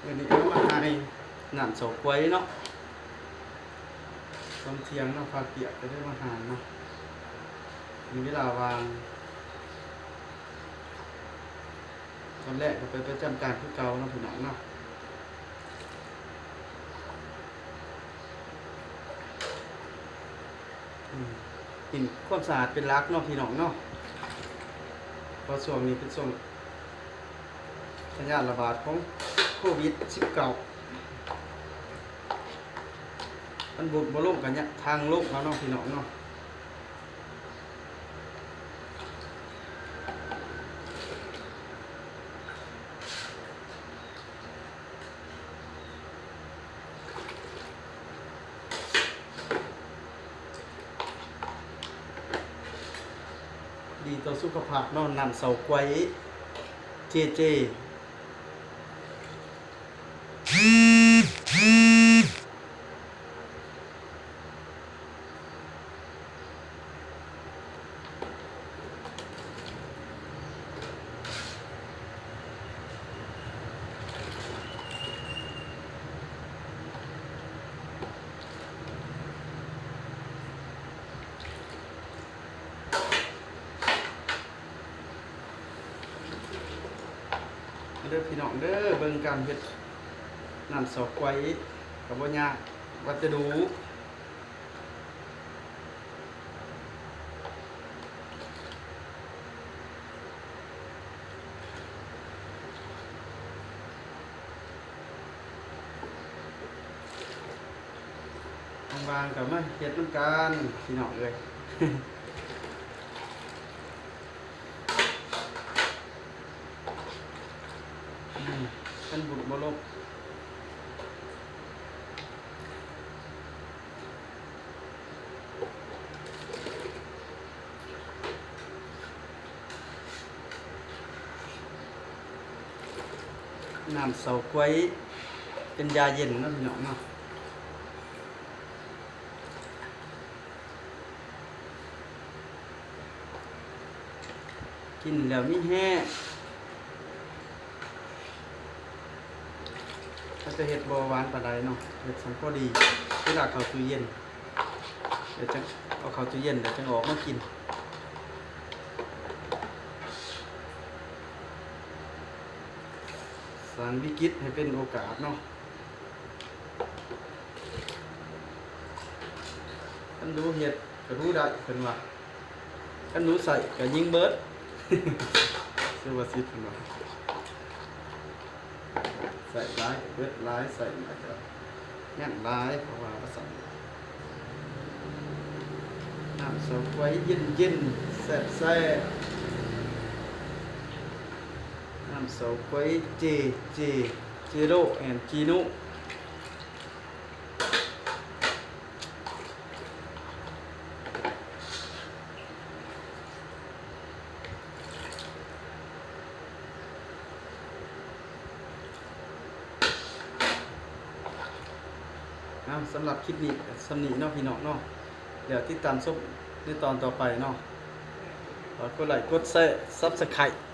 ອັນນີ້ເອົາມາໃຫ້ນ້ຳເຊົາກ້ວຍເນາະ ຕອນທ່ຽງເນາະ ພາກກຽກກໍໄດ້ມາຫາເນາະ ມີເວລາວ່າງ ຕອນແລກກໍໄປປະຈຳການຄືເກົ່າເນາະ ພີ່ນ້ອງເນາະ. ອືມ ກິນຄວາມສະອາດເປັນຫຼັກເນາະ ພີ່ນ້ອງເນາະ ເພາະຊ່ວງນີ້ເປັນຊ່ວງ ພະຍາດລະບາດຂອງໂຄວິດສິບເກົ້າ ມັນບຸດບໍ່ລົງກະຍະທາງລົງເອົາເນາະ ພີ່ນ້ອງເນາະ. ດີຕໍ່ສຸຂະພາບເນາະ ນ້ຳເຊົາກ້ວຍ ເຈ ເຈ. ມາເດີພີ່ນ້ອງເດີ ເບິ່ງການເຮັດນ້ຳເຊົາກ້ວຍກໍບໍ່ຍາກ ວ່າແຕ່ດູ ວ່າງໆກໍມາເຮັດນຳກັນ ພີ່ນ້ອງເອີຍ. ອືມ ຄັນບຸດບໍ່ລົງ ນ້ຳເຊົາກ້ວຍເປັນຢາເຢັນເນາະ ພີ່ນ້ອງເນາະ. ກິນແລ້ວມີແຮງ ເຮົາຈະເຮັດບໍ່ຫວານປານໃດເນາະ ເຮັດສ່ຳພໍດີ ເວລາເຂົ້າຕູ້ເຢັນ ແລ້ວຈັ່ງເອົາເຂົ້າຕູ້ເຢັນ ແລ້ວຈັ່ງອອກມາກິນ ສ້າງວິກິດໃຫ້ເປັນໂອກາດເນາະ. ຄັນດູເຮັດກໍດູໄດ້ເພິ່ນວ່າ ຄັນດູໃຊ້ກໍຍິງເບີດ ສຸພາສິດເພິ່ນວ່າ ໃຊ້ຫຼາຍກໍເບີດຫຼາຍ ໃຊ້ໜ້ອຍກໍຍັງຫຼາຍ ເຂົາວ່າວ່າຊັ້ນ. ນ້ຳເຊົາກ້ວຍເຢັນໆ ແຊບໆ ນ້ຳເຊົາກ້ວຍເຈ ເຈ ເຈໂລ ແອນຈີໂນ. ເອົາ ສຳລັບຄລິບນີ້ກໍສ່ຳນີ້ເນາະ ພີ່ນ້ອງເນາະ ແລ້ວຕິດຕາມຊົມໃນຕອນຕໍ່ໄປເນາະ ຝາກກົດໄລ້ ກົດແຊ ຊັບສະໄຄຣບ